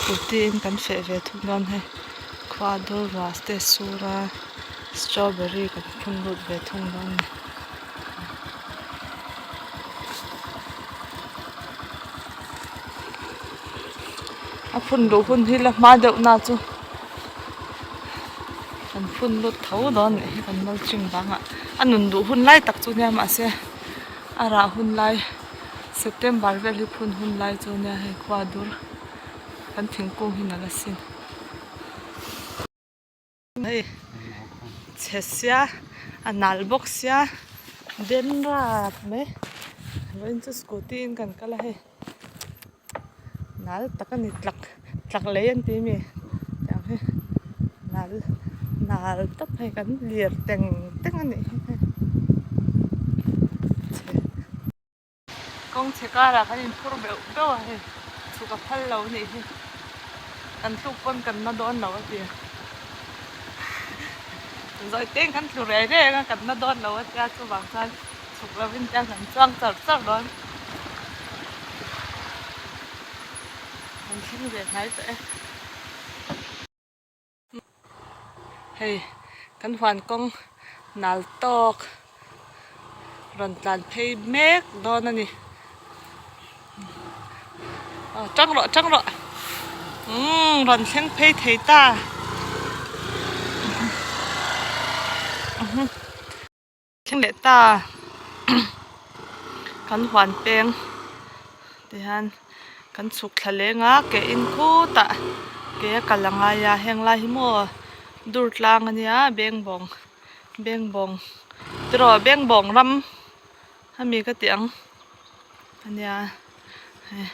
Scooty in kan feh ve thung dawn hei khua dur ruah te sur a strawberry kan phun lut ve thung dawn a ni. A phun luh hun hi la hma deuh na chu kan phun lut tho dawn nih hi kan mulching bangah a nun duh hun lai tak chu nia mahse a rah hun lai September vel hi phun hun lai chu nia hei khua dur kan thingkung hi nalh asin. Hei chhe sia a nal bawk sia den rap mai vawiin chu scooty in kan kal a hei nal tak a ni tlak tlak lei an ti ami tiang hi nal nal tawp hei kan lir teng teng a nih hi hei chhe. Kawng chhe karah kan inphur beuh beuh a hei chhuk a phal lo nih hi kan tluk pawn kan na dawn lo a ti zawi teng kan tlu rei reng a kan na dawn lo a tia chuvang chuan chhuk lovin tiang kan chuang char char dawn kan thleng ve hnai tawh e. Hei kan huan kawng nal tawk rawn tlan phei mek dawn a ni aw tang rawh tang rawh umm rawn thleng phei thei ta. Thleng leh ta kan huan peng tihian kan chhuk thla leng a ke in khutah ke a kal a ngai a heng lai hi maw dur tlang a nia bengbawng bengbawng tiraw bengbawng ram ami ka tih ang a nia hei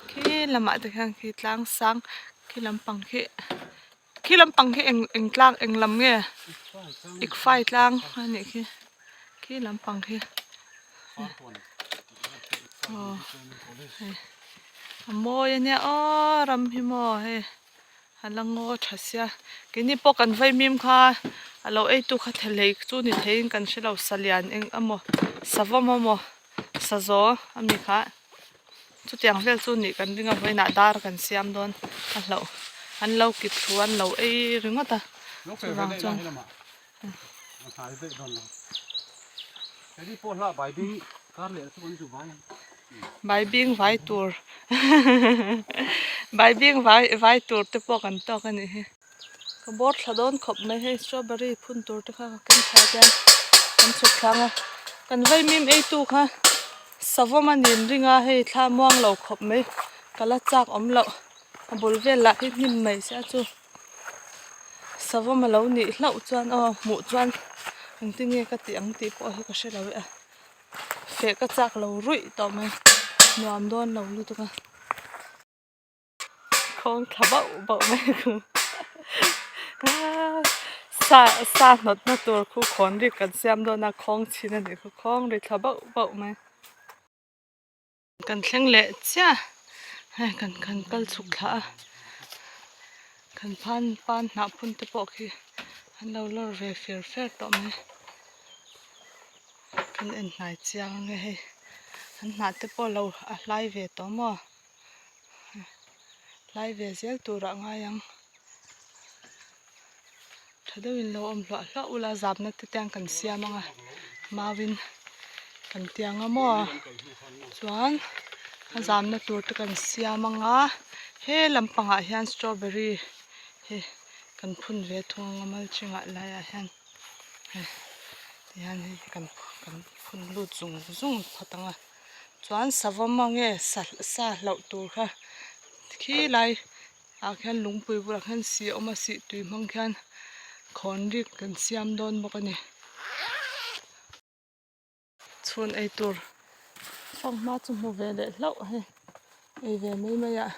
khi lamah te khian khi tlang sang khi lampang khi. Khi lampang khi eng eng tlang eng lam nge ikfai tlang a nih khi khi lampang khi aw hei a mawi a nia aw ram hi maw hei a la ngaw tha sia keini pawh kan vaimim kha a lo ei tu kha thelei chu ni theiin kan hre lo salian eng emaw savawm emaw sazaw ami kha. Chutiang vel chu nih kan ring a vawiinah dar kan siam dawn a hlauh an lo kit thu an lo ei ringawt a chuvang chuan baibing vai tur baibing vai vai tur te pawh kan tawk a nih hi. Ka bawr thla dawn khawp mai hei strawberry phun tur te kha ka ken thla te kan chhuk thlang a kan vaimim ei tu kha savawm a nin ring a hei thla muang lo khawp mai ka la chak awm loh a bul vel lah hi hnim mai sia chu savawm a lo nih hlauh chuan aw hmuh chuan engtin nge ka tih ang tih pawh hi ka hre lo e a feh ka chak lo ruih tawh mai nuam dawn lo lutuk a. Khawng thla bauh bauh mai khu sa sa hnawt na tur khu khawn rik kan siam dawn a khawng chhin a nih khu khawng ri thla bauh bauh mai kan thleng leh chiah hei kan kan kal chhuk thla a kan phan pan hnah phun te pawh khi an lo lawr ve fer fer tawh mai kan en hnai chiang ang e hei an hnah te pawh lo a hlai ve tawh maw. Hlai ve zel turah ngai ang. Tha deuhin lo awm hluah hluah ula zapna te tiang kan siam ang a mauin kan tiang a maw chuan a zamna tur te kan siam ang a he lampangah hian strawberry hi kan phun ve thung ang a mulching ah laiah hian hei tihian hei kan phun lut zung zung phawt ang a. Chuan savawm ang nge sa sa hlauh tur kha khi lai ah khian lungpui bulah khian sih a awm a sih tui hmang khian khawn rik kan siam dawn bawk a ni. Chhun ei tur fanghma chu hmu ve leh hlauh hei ei ve mai mai ah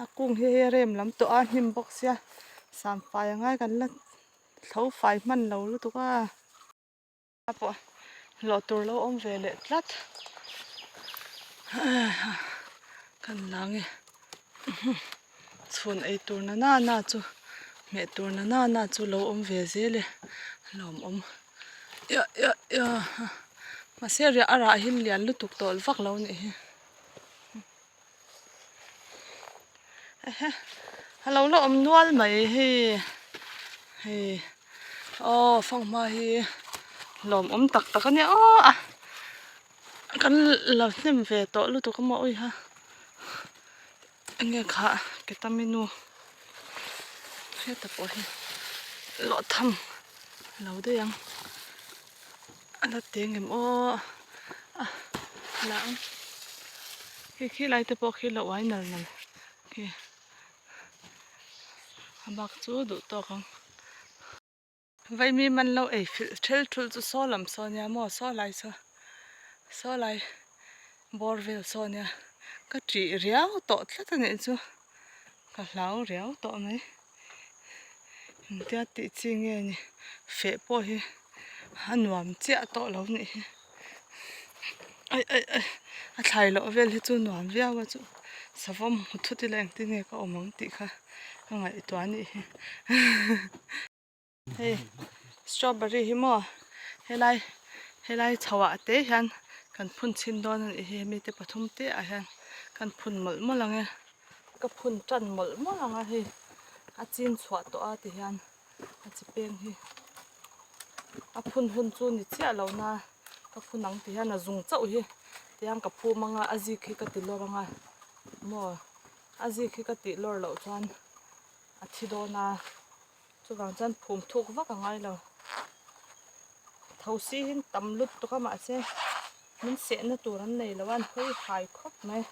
a kung hi hei a rem lam tawh a hnim bawk sia samfai a ngai kan la tho fai hman lo lutuk a. Pawh hlawh tur lo awm ve leh tlat kan la nge chhun ei tur na na na chu hmeh tur na na na chu lo awm ve zel e lawmawm ia ia ia mahse riah a rah hi lian lutuk tawh vak lo a nih hi. Ehe a lo la awm nual mai hei hei aw fanghma hi lawmawm tak tak a nia aw a kan la hnem ve tawh lutuk a maw ui ha enge kha ketaminu heta pawh hi lawh tham a lo daih ang a la teng em aw a la ang khi khi lai te pawh khi la uai nal nal khi a bak chu duh tawk ang. Vaimi man lo ei filh thel thul chu saw lam saw nia maw saw lai saw saw lai bawr vel saw nia ka tih riau tawh tlat a nih chu ka hlau riau tawh mai engtia tih chi nge ni feh pawh hi a nuam chiah tawh lo nih hi ai ai ai a thlai loh vel hi chu nuam viau a chu savawm hmu thut ila engtin nge ka awm ang tih kha ka ngaihtuah a nih hi. Hei strawberry hi maw helai helai chho ah te hian kan phun chhin dawn a nih hi hemi te pathum te ah hian kan phun mawlh mawlh ang e ka phun tan mawlh mawlh ang a hei a chin chhuah tawh a ti hian a chi peng hi a phun hun chu ni chiah lo na ka phun ang ti hian a zung chauh hi tiang ka phum ang a a zik hi ka ti lawr ang a maw a zik hi ka tih lawr loh chuan a thi dawn a. Chuvang chuan phum thuk vak a ngai lo. Thosi hi tam lut tuk a mahse min sehna tur an nei lo a an hawi hai khawp mai.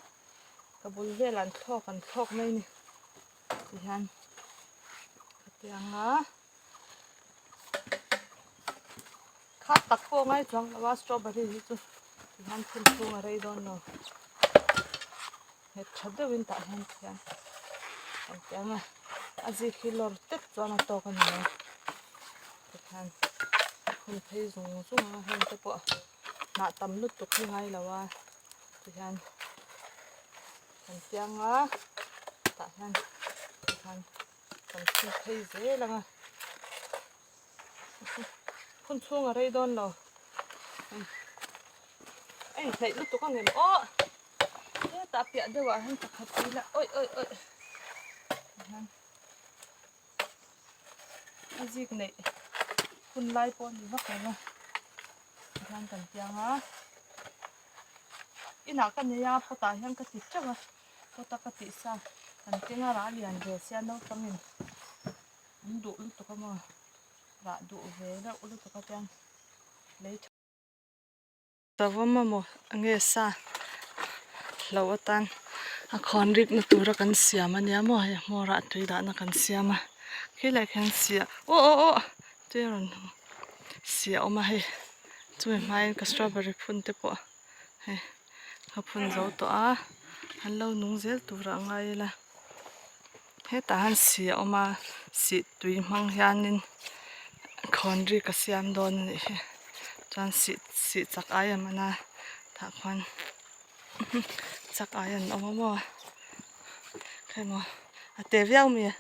Ka bul velah an thlawk an thlawk mai a ni tihian ka ti ang a. Kha tak pawh a ngai chuang lo a strawberry hi chu tihian phun chhung a rei dawn lo. Nghet tha deuhin tah hian khian kan ti ang a a zik hi lawr tep chuan a tawk a ni mai tikhian hun phei zung zung a heng te pawh hnah tam lutuk hi ngai lo a tihian kan tiang a tah hian tikhian kan phun phei zel ang a phun chhung a rei dawn lo a inhnaih lutuk ang em aw hetah piah deuh ah hian pakhat ila awi awi awi tihian a zik neih hun lai pawh a ni vak lo va tihian kan piang a inah ka nei a pot ah hian ka ti teuh a pot a ka tih sa kan keng a rah lian ve sia naupang in an duh lutuk a maw rah duh ve reuh lutuk a chuan lei tha Savawm emaw nge sa hlo atan a khawn rikna tura kan siam a nia maw hei hmawr ah tui dahna kan siam a khilai khian sia aw aw aw tui a rawn sia awm a hei chumi hmain ka strawberry phun te pawh hei ka phun zo tawh a an lo nung zel turah a ngai ila hetah hian si a awm a sih tui hmang hianin khawn ri ka siam dawn a nih hi chuan sih sih chak ai a man a tah khuan chak ai an awm a maw khawi maw a te viau mai a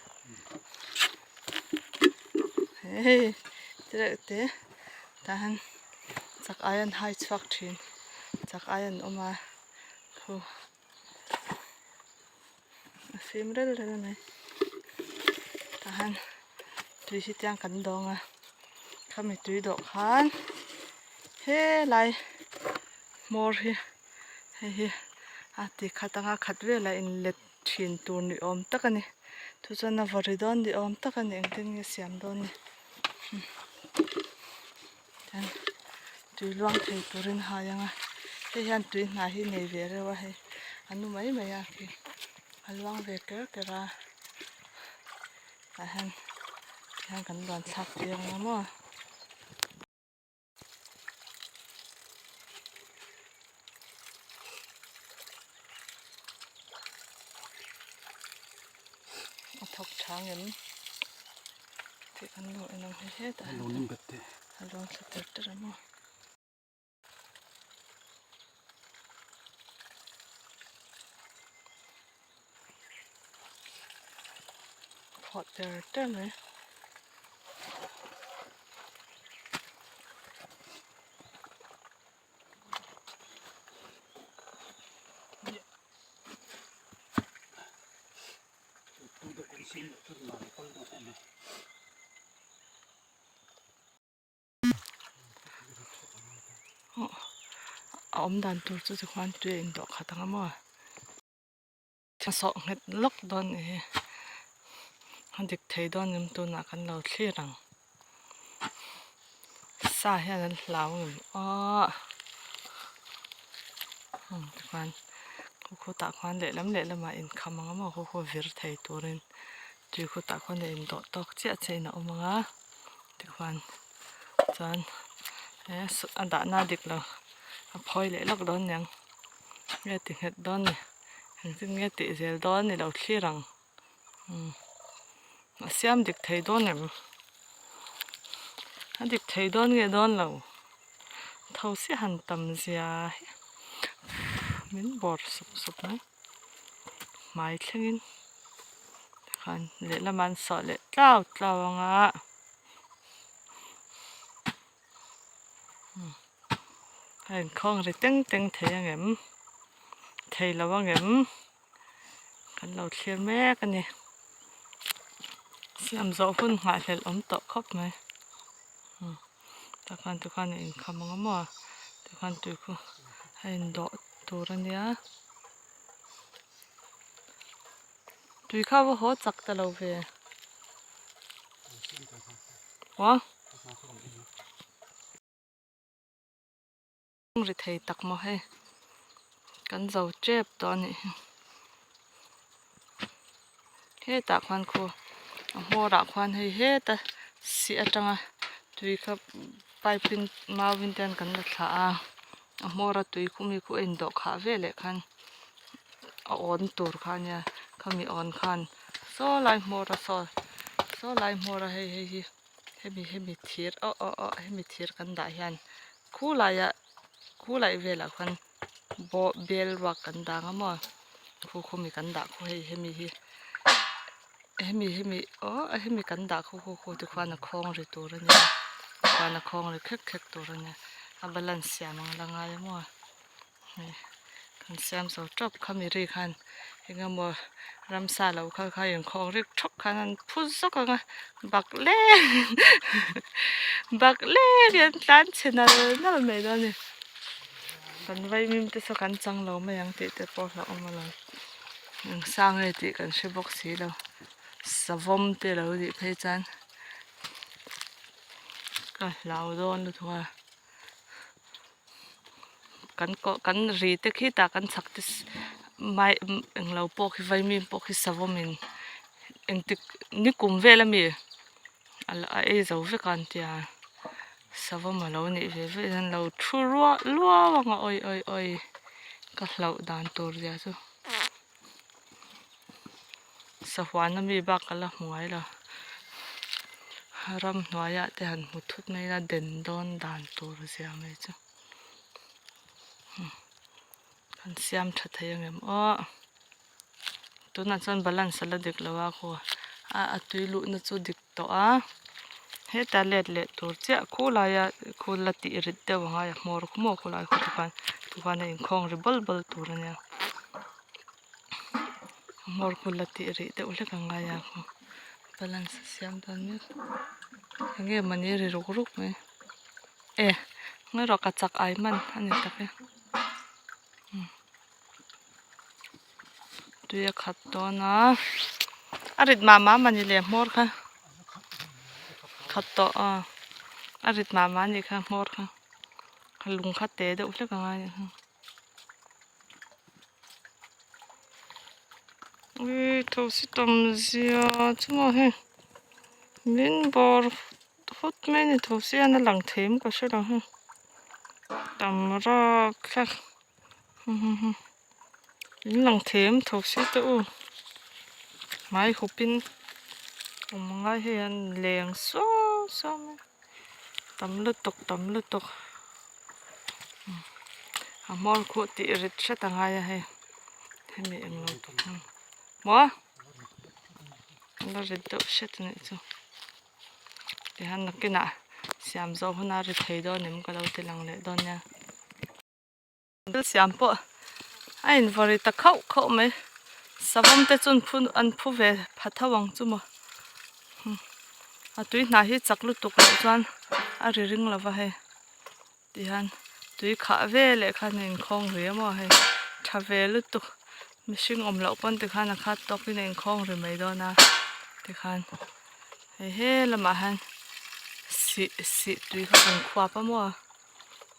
hei tireuh te tah hian chak ai an hai chhuak thin chak ai an awm a khu. A fim rel rel mai tah hian tui hi tiang kan dawng a khami tui dawh khan helai hmawr hi hei hi a ti khat anga khat velah in let thin tur ni awm tak a ni chu chuan a vaw ri dawn ni awm tak a ni engtin nge siam dawn ni chuan tui luang thei turin a hai ang a hei hian tui hna hi nei ve reuh a hei a nu mai mai a khi a luang ve ker ker a tah hian tihian kan luan thlak tir ang a maw. A thawk tha ngem tih kan lo en ang hei hetah hian a luang thla ter ter a maw. Phawh ter ter mai. awm dan tur chu tikhuan tui a indawh khat ang a maw. A sawh nghet lawk dawn a ni hi. A dik thei dawn em tunah kan lo thlir ang. Sa hian an hlau ngem aw. Umm tikhuan khu khutah khuan lehlam lehlamah inkham ang a maw khu khu vir thei turin tui khutah khuan a indawh tawk chiah chiahin a awm ang a tikhuan chuan he a dahna a dik lo a phawi leh lawk dawn aniang. Nge ti nghet dawn ni engtin nge tih zel dawn ni lo thlir ang umm a siam dik thei dawn em a dik thei dawn nge dawn lo tho si han tam zia hi min bawr sup sup mai hmai thlengin tikhan lehlamah an sawh leh tlau tlau ang a. A inkhawng ri teng teng thei ang em? Thei lo ang em? Kan lo thlir mek a ni. Siam zawh hun nghahhlelh awm tawh khawp mai. Tah khan tikhan a inkham ang a maw? Tikhan tui khu a indawh tur a nia. Tui kha va haw chak ta lo ve. Aw. Ri thei tak maw hei. Kan zo tep tawh a nih hi. Hetah khuan khu a hmawrah khuan hei heta si atanga tui kha pipe in mau in te hian kan la thlah a. A hmawra tui khu mi khu a indawh khah veleh khan a awn tur kha a nia khami awn khan saw lai hmawra saw saw lai hmawra hei hei hi hemi hemi thir aw aw aw hemi thir kan dah hian khulaiah khulai velah khuan bawh bel ruak kan dang a maw khu khumi kan dah khu hei hemi hi hemi hemi aw hemi kan dah khu khu khu tikhuan a khawng ri tur a nia tikhuan a khawng ri khek khek tur a nia a balance siam ang la ngai a maw. Hei kan siam zo tawp kha mi ri khan eng emaw ramsa lo kha kha inkhawng rik thawk khan an phu zawk ang a bak leng bak leng in an tlan chhe nal nal mai dawn a ni kan vaimim te saw kan chang lo mai ang tih te pawh hlauhawm a lo eng sang nge tih kan hre bawk si lo savawm te lo nih phei chuan ka hlau dawn lutuk a. Kan kawh kan ri te khi tah kan chhak te mai englo pawh khi vaimim pawh khi savawm in engtik nikum vel ami a ei zo vek a an tia savawm alo nih ve ve hian lo thu ruah luau ang a awi awi awi ka hlauh dan tur zia chu sahuan ami bak ka la hmu ngai lo ramhnuaiah te han hmu thut mai ila den dawn dan tur zia mai chu kan siam tha thei ang em aw tunah chuan balance a la dik lo a khaw a tui luhna chu dik tawh a heta let leh tur chiah khulaia khu la tih rit deuh ang a hmawr khu maw khulai khu te khan tikhuan a inkhawng ri bawl bawl tur a nia hmawr khu la tih rih deuh hlek ang ngai a khu balance a siam dawn mek eng nge mawni ri ruk ruk mai e ngawi rawh ka chak ai man a ni tak e tui a khat dawn a a rit mah mah mah ni le hmawr kha khat tawh a a rit mah mah a nih kha hmawr kha lung kha te deuh hlek a ngai a nih kha. Ui thosi tam zia chu maw hei min bawr hut mai a ni thosi hian a lang thei em ka hre lo hei tam rap thlak in lang thei em thosi te u hmai hup in awm ngai hei an leng suau suau mai tam lutuk tam lutuk. A hmawr khuh tih rit hret a ngai a hei hemi englo tuk hi maw a la rit deuh hret a nih chu tihian nakinah siam zawh huna ri thei dawn em ka lo ti lang leh dawn nia thil siam pawh a invaw ri ta khauh khauh mai savawm te chu an phu ve pha tho ang chu maw a tui hnah hi chak lutuk loh chuan a ri ring lo va hei. Tihian Tui khah veleh khan a inkhawng ri a maw hei tha ve lutuk mihring awm loh pawn tikhan a khat tawk in a inkhawng ri mai dawn a tikhan hei he lamah hian sih sih tui kha kan khuap a maw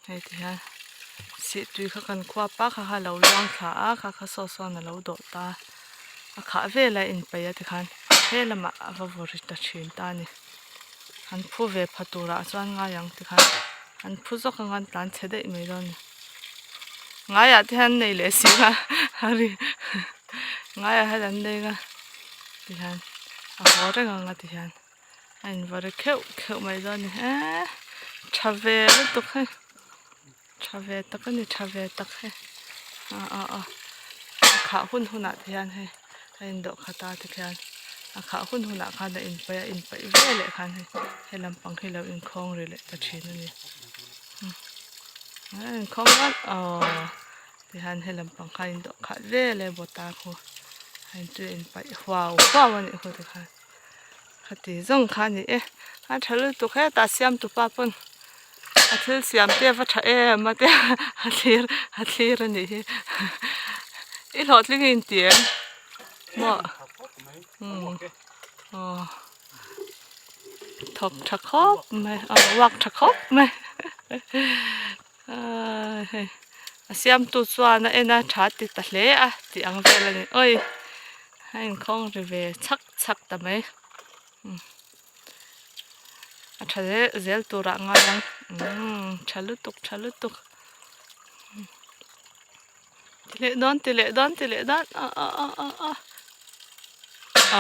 hei ti hian sih tui kha kan khuap a kha kha a lo luang thla a kha kha saw sawn a lo dawh ta a khah velah a inpeih a tikhan he lamah a va vaw ri ta thin ta a ni. An phu ve pha turah chuan ngai ang tikhan an phu zawk anga an tlan chhe daih mai dawn a ni. Ngaiah te hian an nei leh si a a ri ngaiah hian an nei a tihian a haw reng ang a tihian a inva ri kheuh kheuh mai dawn a ni eee tha ve lutuk hei tha ve tak a ni tha ve tak hei ah ah ah a khah hun hunah te hian hei. A indawh khat a tikhian a khah hun hunah khan a inpaih a inpaih ve leh khan hei he lampang hi lo inkhawng ri leh ta thin a ni a inkhawng vat aww tihian he lampang kha a indawh khat ve leh bawta khu a intui a inpaih huau huau a nih khu tikhan khati zawng kha a ni e a tha lutuk hetah siamtupa pawn a thil siam te a va tha em a tia a thlir a thlir a nih hi i hlawhtling in ti em maw umm aw thawk tha khawp mai aw uak tha khawp mai aaa hei a siamtu chuan a en a tha ti ta hle a tih ang vel a ni awi a inkhawng ri ve chhak chhak ta mai. A tha zel zel turah ngai ang umm tha lutuk tha lutuk ti leh dawn ti leh dawn ti leh dawn ah ah ah ah ah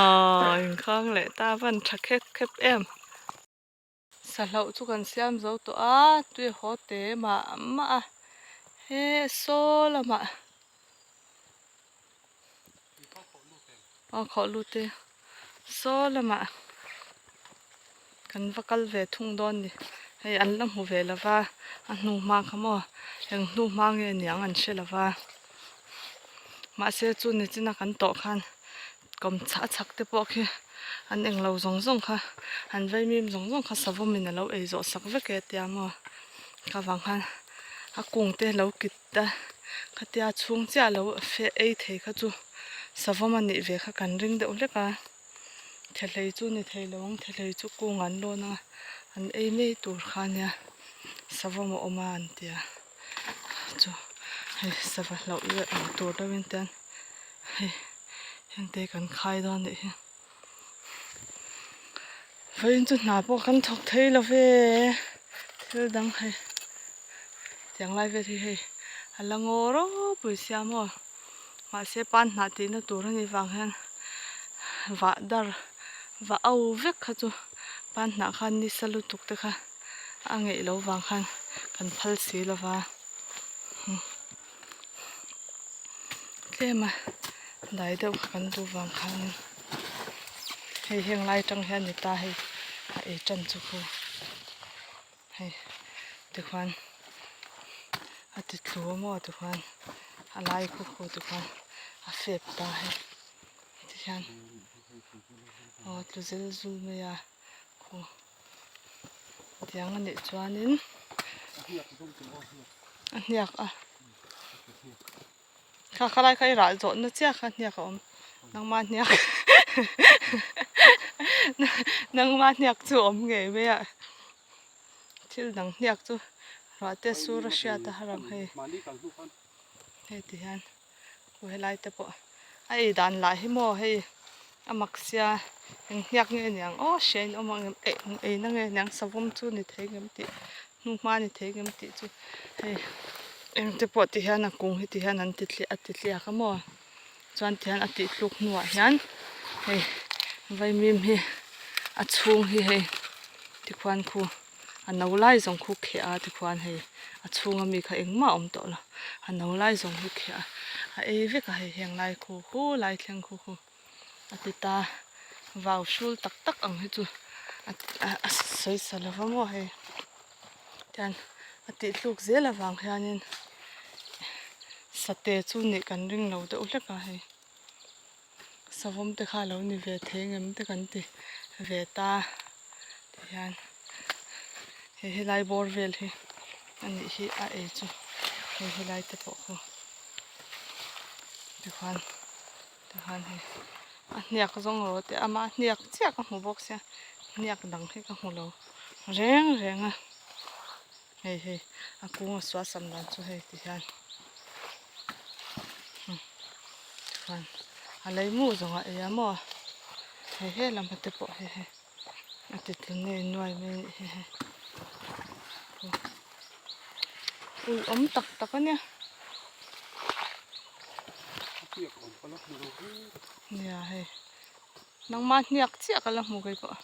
aww inkhang leh ta van tha khep khep em sahloh chu kan siam zo tawh a tui haw te mah mah a he saw lamah. Aw khawh lut e saw lamah kan va kal ve thung dawn ni hei an la hmu ve lo va a hnu hma kha maw eng hnu hma nge niang an hre lo va mahse chu ni china kan tawh khan kawm chhah chhak te pawh khi an englo zawng zawng kha an vaimim zawng zawng kha savawm in alo ei zawh sak vek e tia maw kha vang khan a kung te lo kit ta khatia chhung chiah lo feh ei thei kha chu savawm a nih ve kha kan ring deuh hlek a thehlei chu ni thei lo ang thehlei chu kung an lawn a an ei mai tur kha a nia savawm a awm a an ti a chu hei sava hlauh leh ang tur deuhin te hei heng te kan khai dawn a nih hi vawiin chu hna pawh kan thawk thei lo ve thil dang hei. Tiang lai vel hi hei a la ngaw ropui sia maw mahse pan hnah tihna tur a nih vang hian vah dar vah au vek kha chu pan hnah khan nisa lutuk te kha a ngeih loh vang khan kan phal si lo va tlem a dai deuh kha kan duh vang khan hei heng lai atang hian ni ta hei a ei tan chu khu. Hei tikhuan a ti tlu a maw tikhuan a lai khu khu tikhuan a fep ta hei tihian aw tlu zel zul mai a khu tiang a nih chuanin a hniak a kha khalai kha i rah zawh na chiah kha hniak a awm nangma hniak nangma hniak chu a awm ngei mai a thil dang hniak chu ruah te sur a hriat a har ang hei hei ti hian khu helai te pawh a ei dan lah hi maw hei a mak sia eng hniak nge niang aw hria in awm ang em eng ei na nge niang savawm chu ni thei ngem tih. Hnuhma ni thei ngem tih chu hei eng te pawh ti hian a kung hi ti hian an ti thliah a ti thliak a maw chuan ti hian a tih tluk hnuah hian hei vaimim hi a chhung hi hei tikhuan khu a no lai zawng khu kheh a tikhuan hei a chhung ami kha engmah a awm tawh lo a no lai zawng hi kheh a a ei vek a hei heng lai khu khu lai thleng khu khu. A ti ta vau hrul tak tak ang hi chu a sawi sa lo va maw hei tian a tih tluk zel avang hianin sate chu nih kan ring lo deuh hlek a hei savawm te kha lo ni ve thei ngem te kan ti ve ta tihian hei helai bawr vel hi a nih hi a ei chu. Hei helai te pawh khu tikhuan tikhan hei a hniak zawng rawh teh ama hniak chiah ka hmu bawk sia hniak dang hi ka hmu lo reng reng a hei hei a kung a suah sam dan chu hei ti hian tikhuan a lei mu zawng a ei a maw hei helam te pawh hei hei a ti tlu nei nuai mai a nih hi hei. Ui awm tak tak a nia. Nia hei nangmah hniak chiah ka la hmu kei pawh.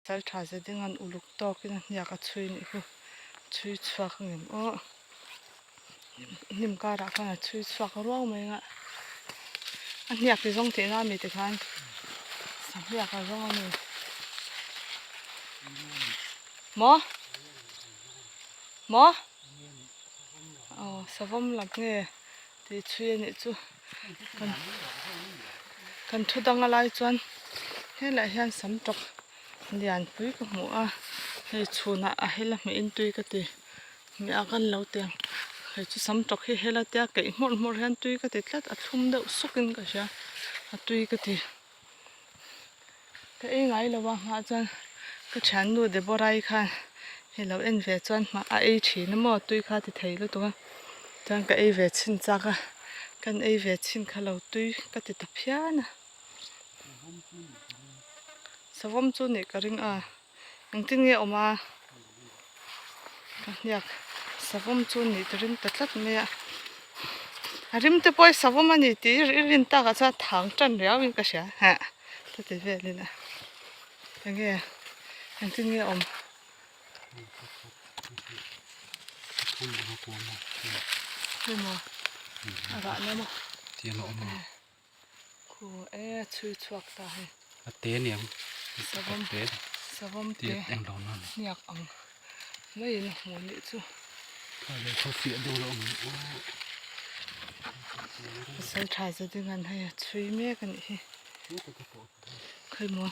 Sal tha ze ding an uluk tawkin a hniak a chhui nih khu chhui chhuak a ngem aw hnim karah khan a chhui chhuak ruau mai anga a hniak ti zawng tihna ami te khan sahniak a zawng a ni maw maw aw savawm lam nge tih chhui a nih chu kan kan thu dang a lai chuan helaiah hian sam tawk lianpui ka hmu a hei chhunah a hel a hmeh in tui ka ti hmeh a kan lo ti ang hei chu sam tawk hi hel a tia keih hmawrh hmawrh hian tui ka ti tlat a thlum deuh suk in ka hria a tui ka ti ka ei ngai lo a hmaah chuan ka thiannu Deborah-i khan hei lo en ve chuan hmah a ei thin a maw tui kha a ti thei lutuk a chuan ka ei ve chhin chak a kan ei ve chhin kha lo tui ka ti ta phian a savawm chu nih ka ring a engtin nge awm a ka hniak savawm chu nih ka ring ta tlat mai a a rim te pawh hi savawm a ni tih i rin takah chuan thang tan riau in ka hria hah ka ti vel in a enge engtin nge awm. Hei maw a rah na maw Khu e chhui chhuak ta hei. A te niang. Savawm savawm te hniak ang maiin a hmuh nih chu. Pasal tha za ding an hei a chhui mek a nih hi. Khawi maw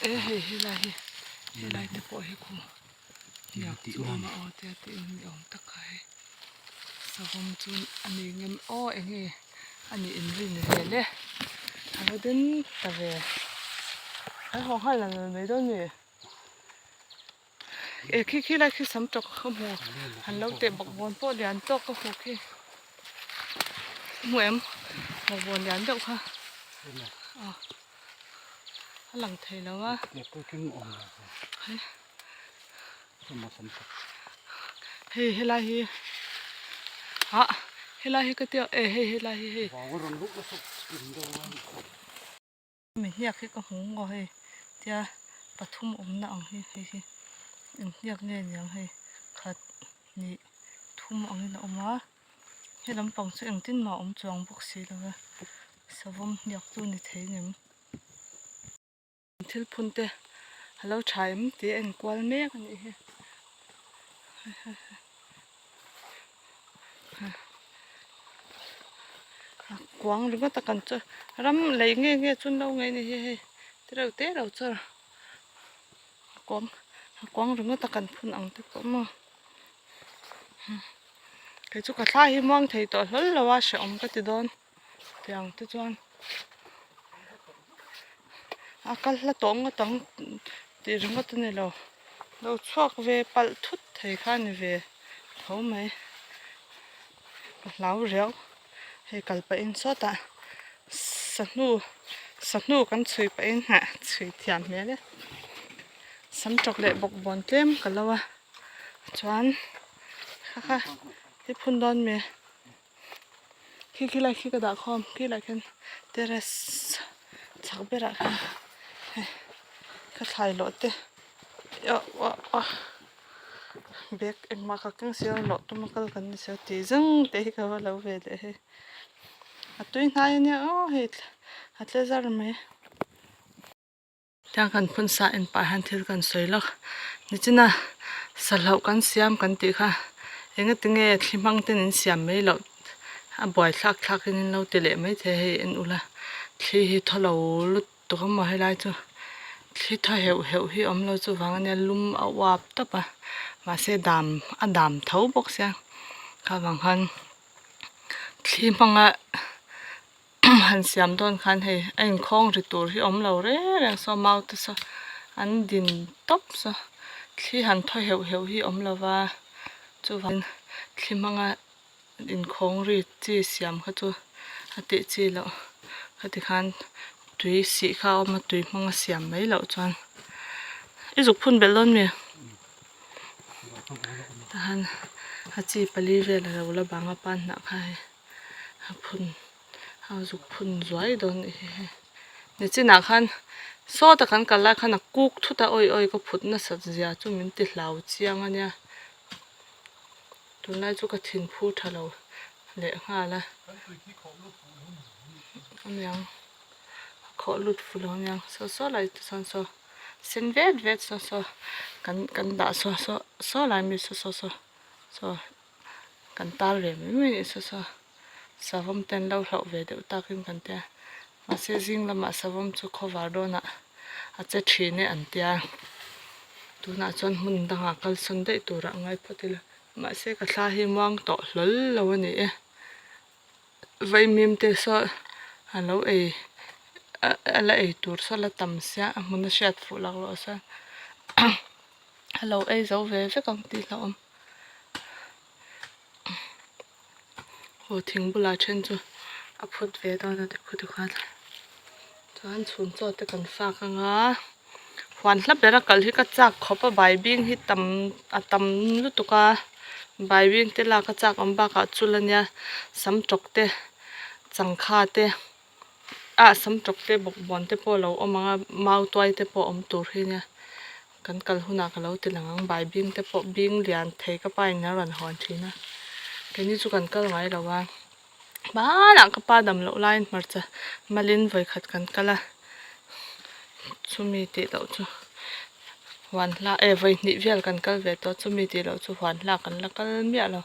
e hei helai hi helai te pawh hi khu hniak chu a awm a aw tia tih in ni awm tak kha hei. Savawm chu a ni ngem aw eng nge a nih inrin vel e a va den ta ve an haw nghal lo lo mai dawn mi e khi khi lai khi sam tawk ka hmu han lo teh bawk bawn pawh lian tawk ka hmu khi hmu em bawk bawn lian deuh kha a a lang thei lo a. Hei helai hi ah helai hi ka tia e hei helai hi hei mi hniak hi ka hmu ngaw hei tia pathum awmna ang hi hei hi eng hniak nge niang hei khat hnih thum angin a awm a he lampang chu engtin mah a awm chuang bawk si lo va savawm hniak chu a ni thei ang em. Thil phun te a lo tha em tih a enkual mek a nih hi a kuang ringawt a kan chu ram lei nge nge chu an lo ngaih a ni hi hei te reuh te lo chu a kuang a kuang ringawt a kan phun ang te pawh maw kei chu ka thla hi muang thei tawh hlawl lo a hrehawm ka ti dawn. Tiang te chuan a kal hla tawh ngawt ang tih ringawt a ni lo lo chhuak ve palh thut thei kha a ni ve tho mai ka hlau riau hei kal pahin sawtah sahnu sahnu kan chhui pahin hah chhui thiam hmel e sam tawk leh bawkbawn tlem ka lo a chuan kha kha i phun dawn mi. Khi khi lai khi ka dah khawm khi lai khian terrace chhak berah khan hei ka thlai lawh te bag engmah ka keng sia lawh tuma kal kan ni sia tih zeng te hi ka va lo ve leh hei a tui hnai ania aw hei a tle zar mai. Tiang kan phun sa en pah hian thil kan sawi lawk nichina sahloh kan siam kan tih kha engatinge thli hmang ten in siam mai loh a buai thlak thlak in in lo ti leh mai thei hei en ula thli hi thaw lo lutuk a maw helai chu. Thli tha heuh heuh hi awm lo chuvang ania lum a uap tawp a mahse dam a dam tho bawk sia kha vang khan thli hmanga han siam dawn khan hei a inkhawng ri tur hi awm lo reng reng saw mau te saw an din tawp saw thli han thaw heuh heuh hi awm lo va chuvang thli hmanga inkhawng ri chi siam kha chu a tih chi loh khati khan tui sih kha a awm a tui hmang a siam mai loh chuan i zuk phun belh dawn mi tahan a chi pali vel a lo la bang a pan hnah kha hei a phun a zuk phun zuai dawn a nih hi hei nichinah khan sawta kan kal lai khan a kuk thut a awi awi ka phut nasat zia chu min ti hlau chiang a nia. Tunlai chu ka thin phur tha lo leh nghal a. Aniang a khawh lut fu lo aniang saw saw lai te chuan saw sen vet vet saw saw kan kan dah saw saw saw lai mi saw saw saw saw kan tar ve mai mai anih saw saw savawm te an lo hlauh ve deuh takin kan tia mahse zing lamah savawm chu khawvar dawnah a che thin e an tia tunah chuan hmun dangah kalsawn daih turah a ngai phawt ila mahse ka thla hi muang tawh hlawl lo a ni e vaimim te saw a lo ei a la ei tur saw la tam sia a hmun a hriat fuh lak loh chuan a lo ei zo ve vek ang tih hlauhawm. Aw thing bulah then chu a phut ve dawn a tikhu tikhuan chuan chhun chaw te kan fak anga huan hla bera kal hi ka chak khawp a baibing hi tam a tam lutuk a baibing te lak a chak awm bakah chul ania sam tawk te changkha te ah sam tawk te bawkbawn te pawh a lo awm ang a mau tuai te pawh a awm tur hi ania kan kal hunah ka lo ti lang ang baibing te pawh bing lian thei ka pa in a rawn hawn thin a keini chu kan kal ngai lo a hmanah ka pa dam loh laiin hmarcha malin vawikhat kan kal a chumi tih loh chu huan hla eh vawihnih vel kan kal ve tawh a chumi tih loh chu huan hla kan la kal miah lo.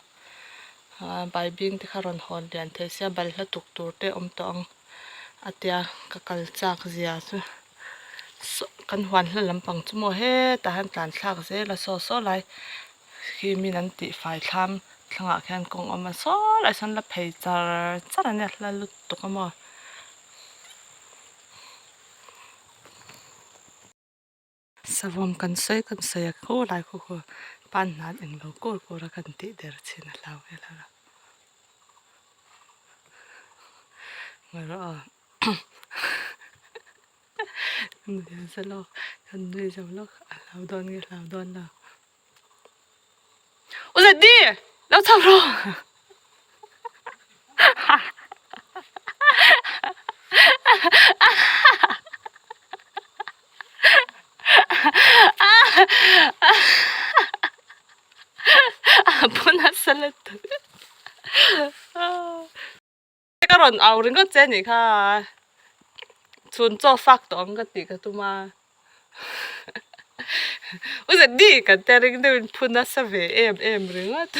Ahh baibing te kha rawn hawn lian thei sia balhla tuk tur te awm tawh ang a tia ka kal chak zia chu saw kan huan hla lampang chu maw hetah hian tlan thlak zel a saw saw lai khi min an tih fai thlam thlangah khian kawng awm a saw lai sawn la phei char char a nia hla lutuk a maw. Savawm kan sawi kan sawi a khaw lai khaw khaw pan hnan englo kur kur a kan tih der chin a hlau vel a ngaih rawh aw kan nui zo lawk a hlau dawn nge hlau dawn lo. U Zeddy lo chho rawh A pawn nasa lutuk Ka rawn au ringawt che anih kha chhun chaw fak tawh ang ka tih ka tum a U Zeddy kan tia ring deuhin phu nasa ve em em ringawt.